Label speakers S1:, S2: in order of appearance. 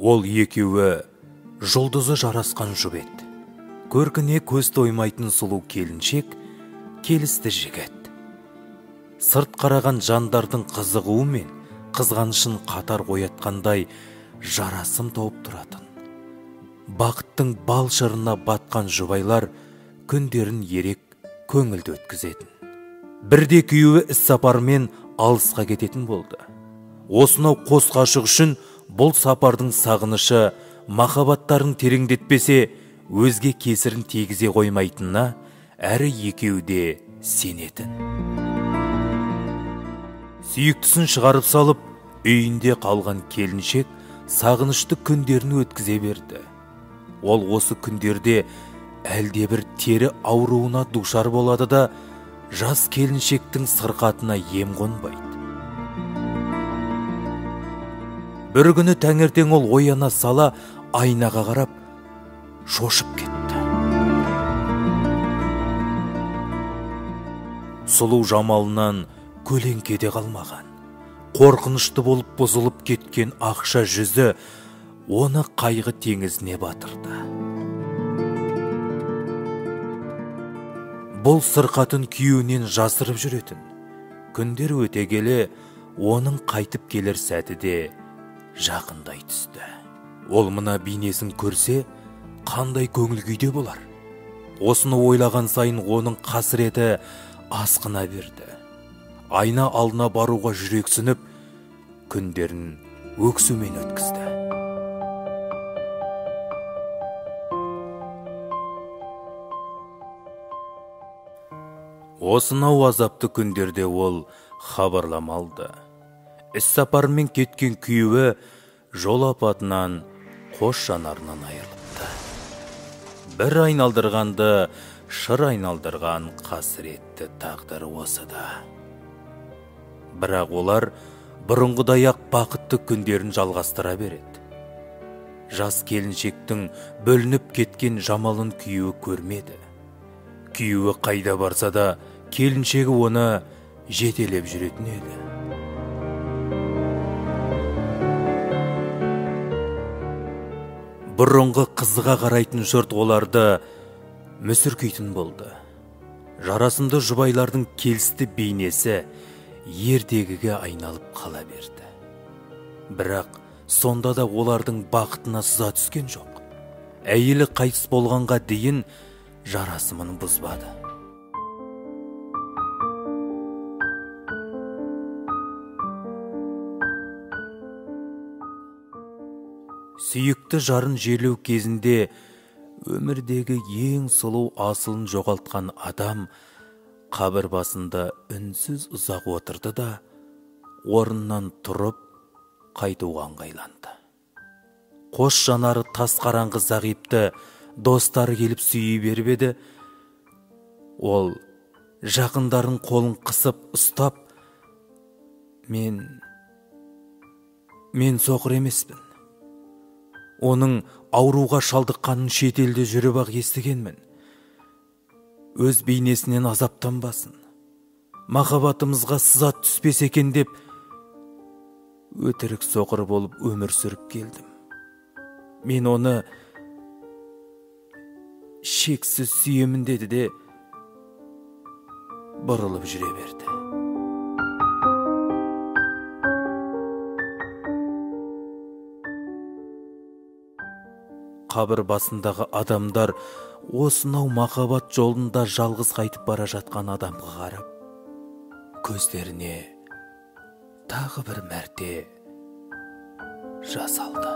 S1: Ол екеуі жұлдызы жарасқан жұп еді. Көркіне көз тоймайтын сұлу келіншек, келісті жігіт. Сырт қараған жандардың қызығуы мен қызғанышын қатар оятқандай жарасым тауып тұратын. Бақыттың бал шырына батқан жұбайлар күндерін ерек көңілді өткізетін. Бірде күйеуі іс сапармен алысқа кететін болды. Осынау қос ғашық үшін бұл сапардың сағынышы махаббаттарын тереңдетпесе, өзге кесірін тигізе қоймайтынына әрі екеуі де сенетін. Сүйіктісін шығарып салып, үйінде қалған келіншек сағынышты күндерін өткізе берді. Ол осы күндерде әлдебір тері ауруына душар болады да, жас келіншектің сырқатына ем қонбайды. Бір күні таңертең ол ояна сала айнаға қарап шошып кетті. Сұлу жамалынан көлеңкеде қалмаған, қорқынышты болып бұзылып кеткен ақша жүзі оны қайғы теңізіне батырды. Бұл сырқатын күйеуінен жасырып жүретін. Күндер өте келе оның қайтып келер сәті де жақындай түсті. Ол мына бейнесін көрсе, қандай көңіл күйде болар? Осыны ойлаған сайын оның қасіреті асқына берді. Айна алдына баруға жүрексініп, күндерін өксумен өткізді. Осынау азапты күндерде ол хабарлама алды. Іс сапарымен кеткен күйеуі жол апатынан қос жанарынан айырылыпты. Бір айналдырғанды шыр айналдырған қасіретті тағдыр осы да. Бірақ олар бұрынғыдай-ақ бақытты күндерін жалғастыра береді. Жас келіншектің бөлініп кеткен жамалын күйеуі көрмеді. Күйеуі қайда барса да, келіншегі оны жетелеп жүретін еді. Бұрынғы қызыға қарайтын жұрт оларды мүсіркейтін болды. Жарасымды жұбайлардың келісті бейнесі ертегіге айналып қала берді. Бірақ сонда да олардың бақытына сыза түскен жоқ. Әйелі қайтыс болғанға дейін жарасымын бұзбады. Сүйікті жарын жерлеу кезінде өмірдегі ең сұлу асылын жоғалтқан адам қабір басында үнсіз ұзақ отырды да, орнынан тұрып қайтуға ыңғайланды. Қос жанары тас қараңғы зағипті достары келіп сүйей беріп еді, ол жақындарын қолын қысып ұстап, мен соқыр емеспін. Оның ауруға шалдыққанын шетелде жүріп-ақ естігенмін. Өз бейнесінен азаптанбасын, махаббатымызға сызат түспес екен деп өтірік соқыр болып өмір сүріп келдім. Мен оны шексіз сүйемін деді де бұрылып жүре берді. Қабір басындағы адамдар осынау махаббат жолында жалғыз қайтып бара жатқан адамға қарап, көздеріне тағы бір мәрте жас алды.